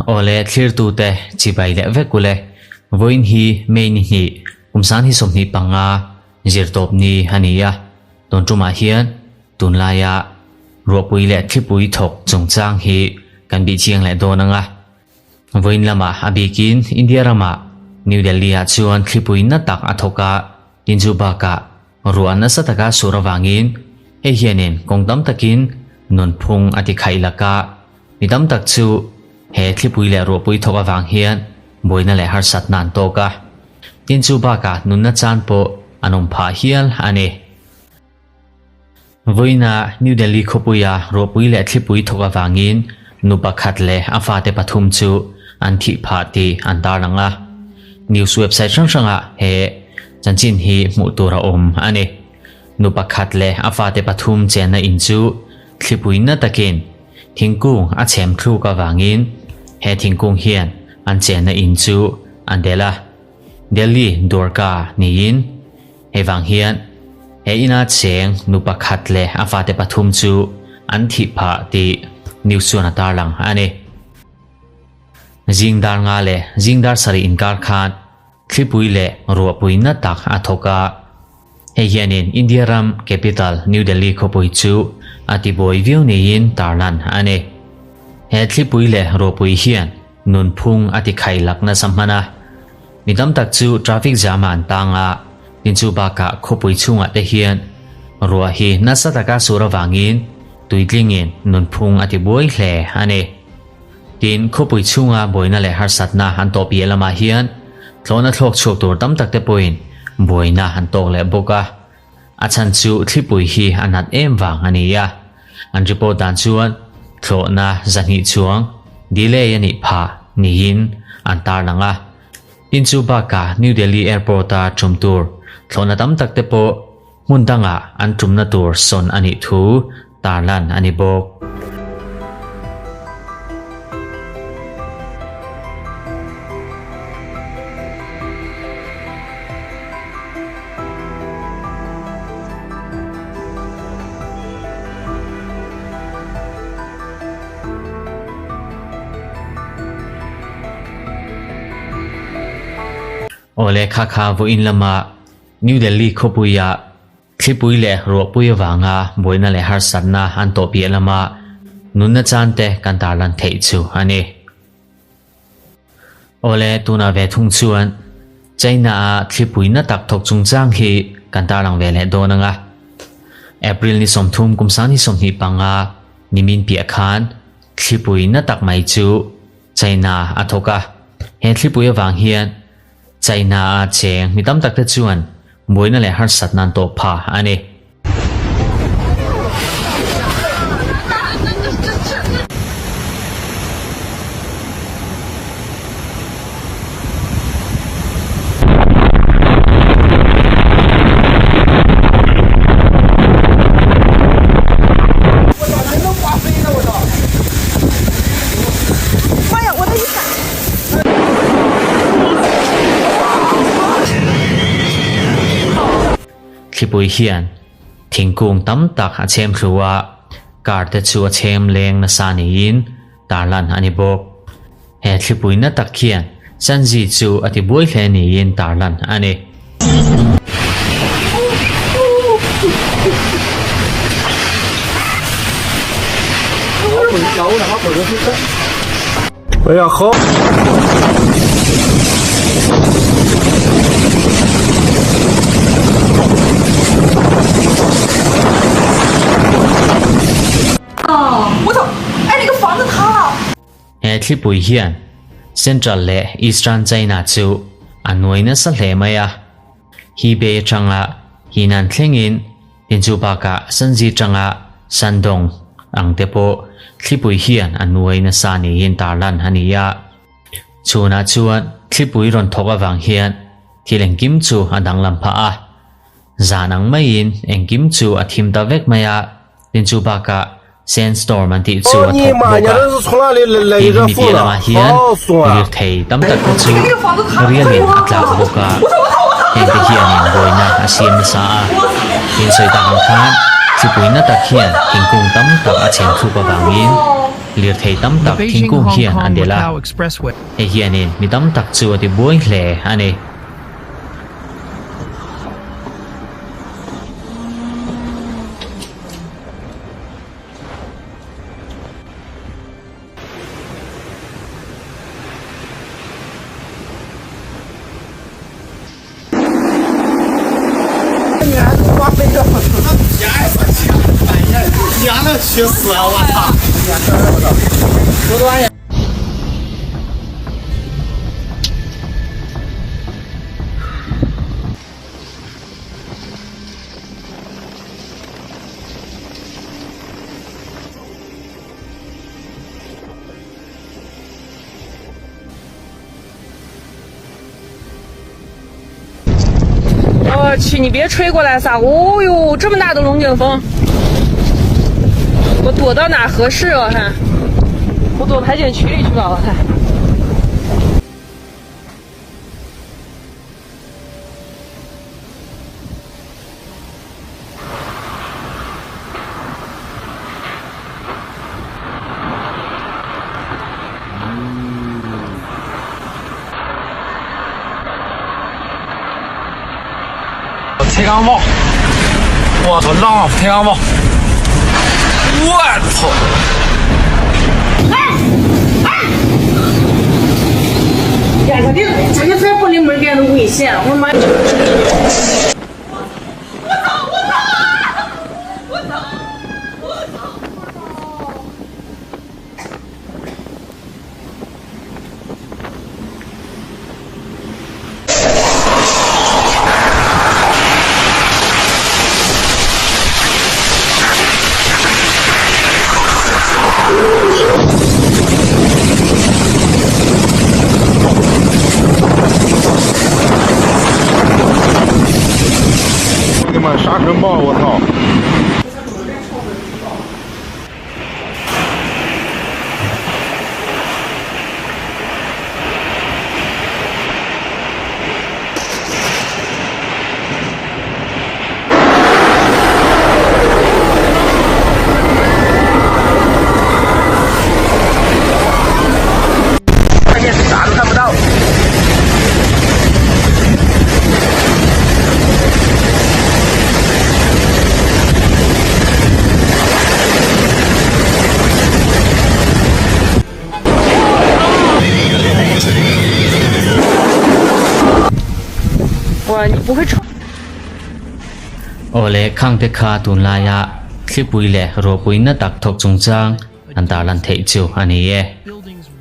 Awle thlirtute chibai leh vek ule. Vawiin hi May ni hnih kum san hi 25 zirtawp ni a ni a. Tun tumah hian tunlaia ruahpui leh thlipui thawk chungchang hi kan bih chiang leh dawn ang a. Vawiin lamah a bikin India ramah New Delhi-ah chuan thlipui na tak a thawk a, tin chu bakah ruah nasa taka sur avangin hei hianin kawng tam takin nunphung a ti khaih laka mi tam tak chu he thlipui leh ruahpui thawk avang hian buaina leh harsatna an tawk a, tin chu bakah nunna chan pawh an awm phah hial a ni. Vawiina New Delhi khawpuia ruahpui leh thlipui thawk avangin nu pakhat leh a fate pathum chu an thih phah tih an tarlang a. News website hrang hrangah he chanchin hi hmuh tur a awm a ni. Nu pakhat leh a fate pathum chenna in chu thlipui na takin thingkung a chhem thluk avangin he thingkung hian an chenna in chu an delh a. Delhi Dwarka niin Hei vang hian he ina cheng nu pakhat leh a fate pathum chu an thih phah tih news chuan a tarlang a ni. Zing dar nga leh zing dar sarih inkar khan thlipui leh ruahpui na tak a thawk a. Hei hianin India ram capital New Delhi khawpui chu a tibuai viau niin tarlan a ni. He thlipui leh ruahpui hian nunphung a tikhaih lak nasa hman a. Mi tam tak chu traffic jam ah an tang a, tin chu bakah khawpui chhungah te hian ruah hi nasa taka sur avangin tuitlingin nunphung a ti buai hle a ni. Tin, khawpui chhunga buaina leh harsatna an tawh piah lamah hian tlawhna thlawk chhuak tur tam tak te pawhin buaina an tawk leh bawk a. A chhan chu thlipui hi a nat em vang a ni a, an report dan chuan thlawhna 200 chuang delay a nih phah niin an tarlang a. Tin chu bakah New Delhi Airport-a tum tur thlawhna tam tak te pawh hmun dangah an tumna tur sawn a nih thu tarlan a ni bawk. Awle kha kha vawiin lama New Delhi khawpuia Thlipui leh ruahpui avanga buaina leh harsatna an tawh piah lama nunna chan te kan tarlan theih chu a ni. Awle, tunah ve thung chuan China-a thlipui na tak thawk chungchang hi kan tarlang ve leh dawn ang a. April ni 30 kum sang ni 25 nimin piah khan thlipui na tak mai chu China a thawk a. He thlipui avang hian China-a cheng mi tam tak te chuan buaina leh harsatna an tawh phah a ni. Thlipui hian thingkung tam tak a chhem thlu a, car te chu a chhem leng nasa niin tarlan a ni bawk. He thlipui na tak hian Sanji chu a ti buai hle niin tarlan a ni. He thlipui hian Central leh Eastern China chu a nuai nasa hle mai a. Hebei atanga Henan thlengin tin chu bakah Shanxi atanga Shandong ang te pawh thlipui hian a nuai nasa niin tarlan a ni a. Chhunah chuan thlipui rawn thawk avang hian thil engkim chu a danglam phah a. Zan ang maiin engkim chu a thim ta vek mai a. Tin chu bakah sandstorm an tih chu a thawk bawk a. Tin hemi piah lamah hian lirthei tam tak te chu rialin a tlak bawk a. Hengte hianin buaina a siam nasa a. Tin sawi tak ang khan Thlipui na tak hian thingkung tam tak a chhem thluk avangin lirthei tam tak thingkung hian a delh a, hei hianin mi tam tak chu a ti buai hle a ni. 我去，你别吹过来撒！哦呦，这么大的龙卷风，我躲到哪合适啊？看，我躲排碱渠里去吧，我看。 太阳帽，我操，浪太阳帽，我操！哎哎！呀，这这这这玻璃门变得危险，我妈！我操！我操！我操！我操！ 兄弟们，沙尘暴，我操！啥都看不到。 哇，你不会抽？ Aw le khang te kha tunlaia thlipui leh ruahpui na tak thawk chungchang an tarlan theih chu a ni e.